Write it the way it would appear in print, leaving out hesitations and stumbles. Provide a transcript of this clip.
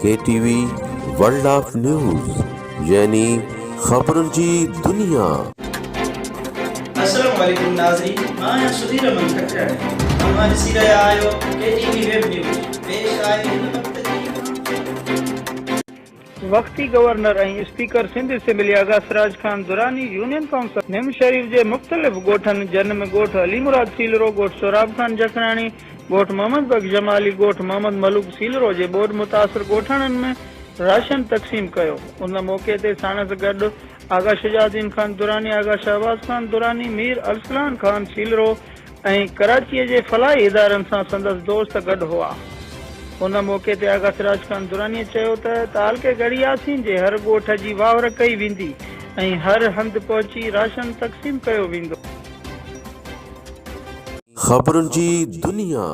K T V world of news يعني خبرن جي دنيا. السلام عليڪم ناظرين مان آهيان سڌير احمد کٽراڻي اوهان ڏسي رهيا آهيو ڪي ٽي وي ويب نيوز پيش آهي هن وقت جي اهم خبر. وقتي governor ۽ speaker Sindh assembly Agha Siraj Khan Durrani union council Nim Sharif جي مختلف ڳوٺن جن ۾ ڳوٺ علي مراد سيلرو، ڳوٺ سهراب خان جکراڻي، ڳوٺ محمد بخش جمالي، ڳوٺ محمد ملوڪ سيلرو جي ٻوڏ متاثر ڳوٺاڻن ۾ راشن تقسيم ڪيو. ان موقعي تي ساڻس گڏ آغا شجاع الدين خان دراني، آغا شهباز خان دراني، مير ارسلان خان سيلرو ۽ ڪراچيء جي فلاحي ادارن سان سندس دوست گڏ هئا. ان موقعي تي آغا سراج خان درانيء چيو ته تعلقي ڳڙهي ياسين جي هر ڳوٺ جي واهر ڪئي ويندي ۽ هر هنڌ پهچي راشن تقسيم ڪيو ويندو. خبرن جي دنيا.